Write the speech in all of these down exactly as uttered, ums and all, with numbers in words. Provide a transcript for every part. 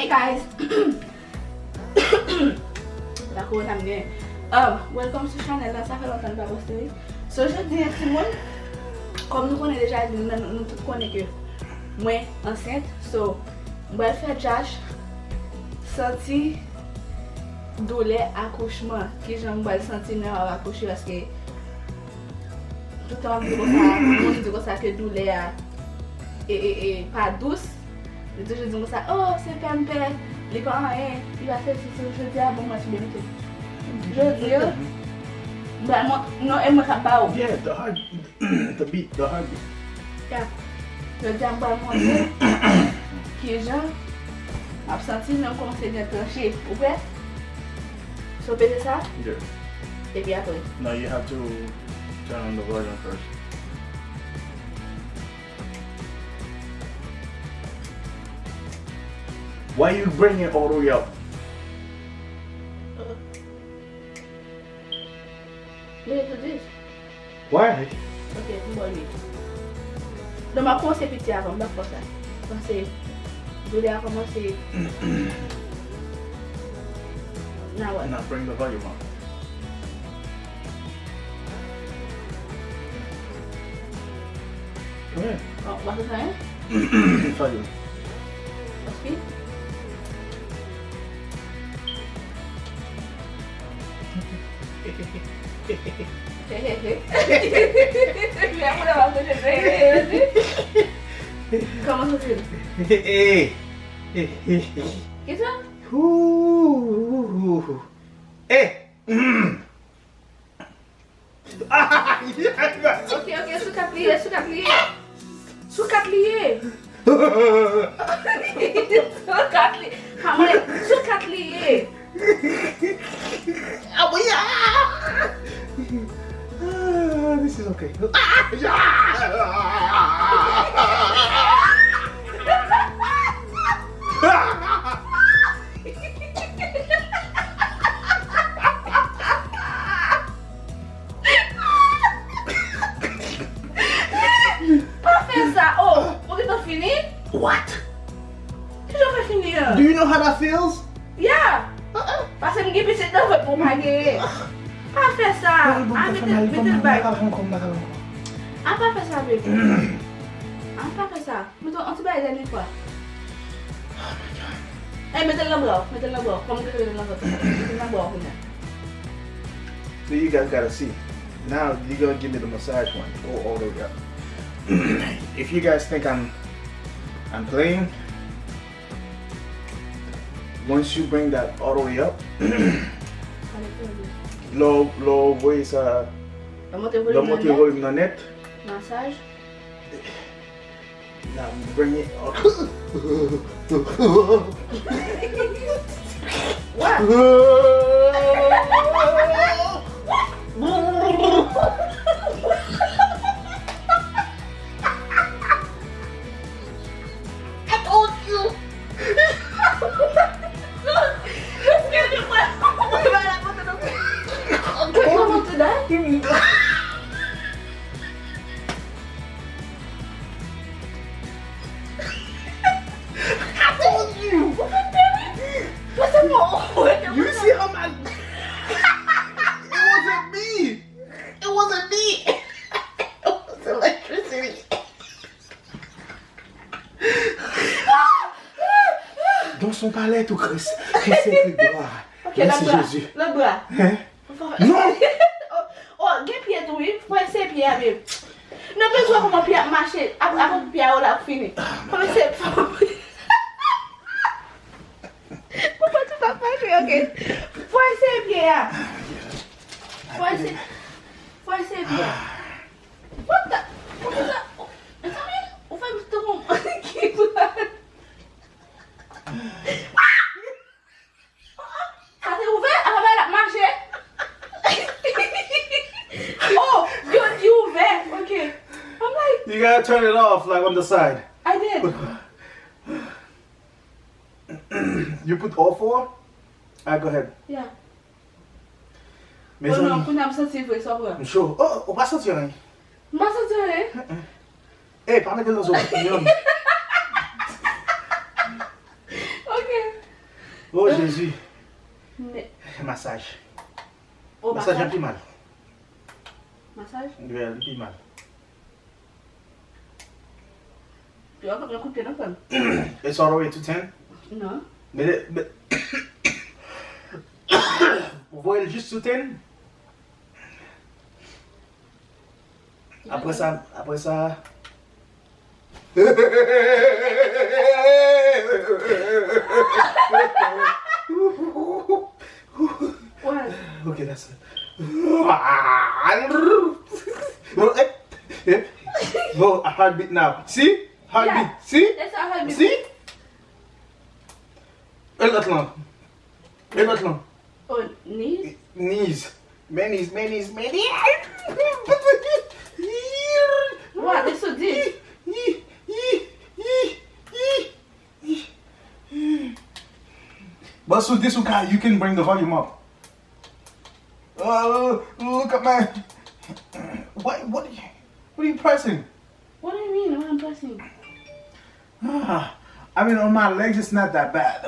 Hey guys, la korona m gen. Um, welcome to channel la, sa fè lontan m pa poste wi. So jodi a timoun, kòm nou konnen deja, nou, nou, nou tout konnen ke mwen ansent, so m pral fè Josh santi doulè akouchman. Kijan m pral santi lè m ap akouche, paske toutan m di konsa, moun di konsa ke doulè a e, e, e, pa dous. Li toujou di m konsa, oh, se pè m pè, li pa anyen, li pa sesi, se jodi a, bon, mwen ti bebe. Jodi a, m pral mont-, non, e mwen k ap ba ou. Yeah, the heart, the beat, the heartbeat. Yeah. Jodi a, m pral montre kijan m ap santi lè m kòmanse gen tranche. Ou prè? So, peze sa? Yeah. Epi apre? No, you have to turn on the volume first. Why you bring it all the way up? Listen to this. Why? Ok, m ba w li. Non, m ap kòmanse piti avan, m p ap fè sa. Panse, doulè a kòmanse. Now what? Now bring the volume up. Come here. Oh, what is that? Volume. What's speed? Kòman santi l? Kisa? Ooh. Eh. Mm. Ok, ok, sou kat li ye, sou kat li ye. Sou kat li ye. Sou kat li. Pa mwen, sou kat li ye. Ah, oui, ah! Ah, this is okay. Ah, yeah! Pa fè sa, oh! Ou gentan fini? What? Kijan w fè fini an? Do you know how that feels? Yeah! Paske m gen pitit nan vant mwen pa genyen. Pa fè sa! A, mete l, mete l bay. A, pa fè sa, baby. A, pa fè sa. Mete yon ti bagay dènye fwa. Oh my God. Ey, mete l nan bra w, mete l nan bra w. Kòm ou te mete l nan vant mwen, mete l nan bra w kounye a. So you guys gotta see. Now you gonna give me the massage one. Go all the way up. If you guys think I'm I'm playing, once you bring that all the way up, lè w, lè w voye sa, lè w monte volim nan nèt. Masaj. Now bring it up. What? I told you. What you want to die? I told you. What's up, Mo? You see how my, it wasn't me. It wasn't me. It was electricity. Dans son palais tout Christ, Christ est glorieux. Ok, lòt bra. Mèsi Jezi. Lòt bra. Hein? Non! Oh, oh, gen pye tou wi. Fò eseye pye a, babe. Nou bezwen kòman pye ap mache. Ap, ap pye a, la ap fini. Fò eseye. Poukwa tu pas mache, ok? Fò eseye pye a. Fò eseye. Fò eseye pye a. What the? What the? Mezanmi, ou fè m tankou ki pral. Sa te ouvè? Apa bay la mache? Oh, yo di ouvè. Ok. I'm like, you gotta turn it off, like, on the side. I did. You put all four? Alright, go ahead. Yeah. Mezanmi. Oh non, kounye a m santi vre, sa vre. M cho. Oh, ou pa santi anyen? M pa santi anyen. Eh, pa mete l nan zo m. Mezanmi. Ok. Oh, Jezi. Masaj. Oh, masaj la pi mal. Masaj? Yeah, li pi mal. Yo, yo koute nan frè m. It's all the way to ten? Non. But it, but Voye l jis sou ten. Apre sa, apre sa. What? Okay, that's it. No, a heartbeat now. See? Heartbeat. Yeah. See? That's a heartbeat. See? E lòt lan. E lòt lan. Oh, knees? Knees. Menniz, menniz, menniz. What? It's so deep. But so this one, you can bring the volume up. Uh, look at my. What? What are you? What are you pressing? What do you mean? What I'm pressing? Ah, I mean, on my legs, it's not that bad.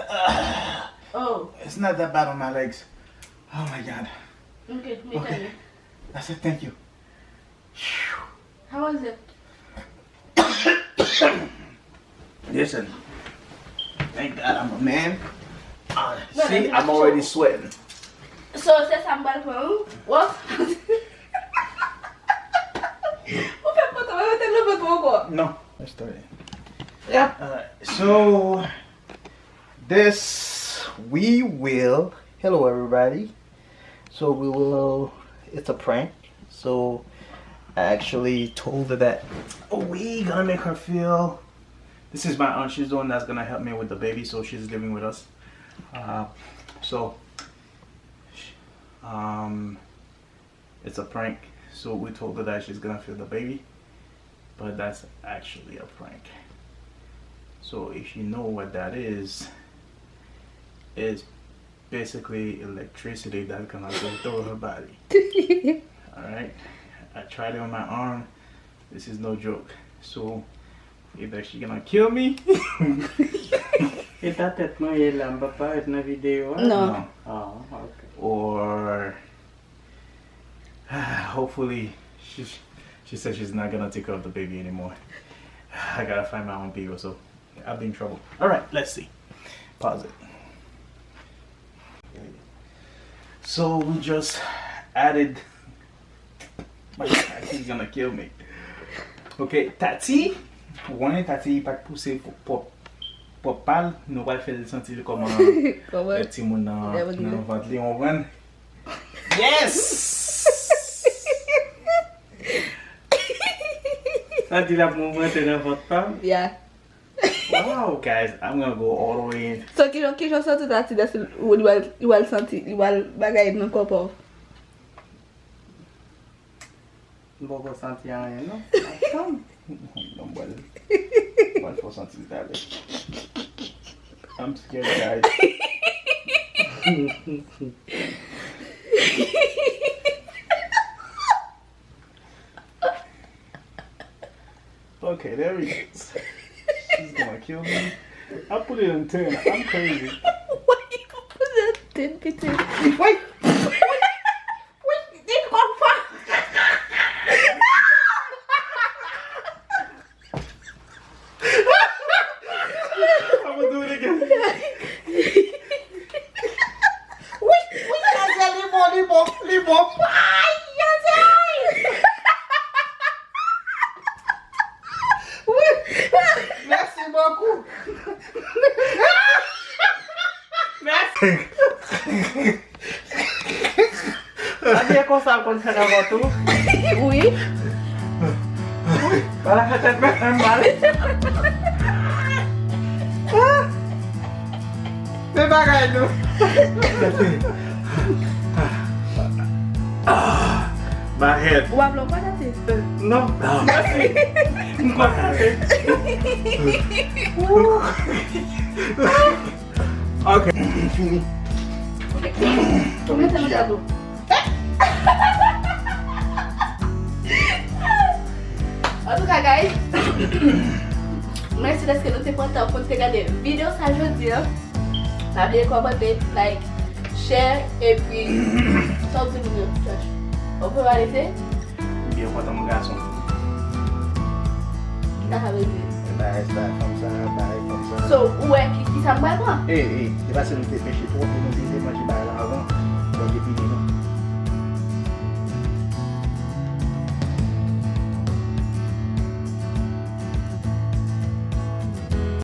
Oh. It's not that bad on my legs. Oh my God. Okay, me tell you. I said thank you. How was it? Listen, thank God I'm a man. Ah, see, I'm already sweating. So, se sa m pral pran, wi. Wè. Ou fè photo, mwen mete nan vant mwen ankò. Non, let's start it. Yeah. Alright, so this we will. Hello, everybody. So we will. It's a prank. So I actually told her that we gonna make her feel. This is my aunt. She's the one that's gonna help me with the baby, so she's living with us. Uh, so, sh- um, it's a prank. So we told her that she's gonna feel the baby, but that's actually a prank. So if you know what that is, it's basically electricity that's gonna go through her body. Alright? I tried it on my arm. This is no joke. So, either she gonna kill me. E ta tèt mwen ye la, m pa parèt nan videyo a? Non. Ah, ok. Or, hopefully, she, she says she's not gonna take care of the baby anymore. I gotta find my own people, so I'll be in trouble. Alright, let's see. Pause it. So we just added. My God, he's gonna kill me. Ok, Tati. Ou konnen Tati pa t pouse pwòp, pwòp pa l. Nou pral fè l santi l kòman lè timoun nan, nan vant li, ou konprann? Yes! Sa di l ap moumante nan vant pa m? Yeah. Wow, guys, I'm gonna go all the way in. So, kijan, kijan w santi Tati, si li wè l, li wè l santi, li wè l bagay nan kò pa w? M poko santi anyen, non. Atann. Non, m pral, m pral fè w santi l talè. I'm scared, guys. Okay, there he is. She's gonna kill me. I put it in ten. I'm crazy. Why you put it in ten, Peter? Wait! Wait! Wait! They come from. I'm gonna do it again. Wi, wi, Jazzy, li bon, li bon, li bon. Ay, Jazzy! Wi, mèsi bokou. Mèsi. A byen konsa l konn fè nan vant ou? Wi. Wala fè tèt mwen fè m mal. Men bagay nou. My head. Ou pa vle w kontate? Non. Mèsi. M kontate. Ok, m fini. Ou mete nan tablo. Antouka, guys, mèsi dèske nou te pran tan pou n te gade videyo sa jodi a. Pa bliye kòmante, like, share, epi sa w di moun yo, Josh. Ou pral ese? Oubyen ou kontan m gason. Kisa sa vle di? Bagay sa, fanm sa, bagay fanm sa. So, ou wè ki, ki sa m pral pran? Ey, ey, se paske nou te peche twòp e nou te vle manje bagay la avan. Donk, epi nou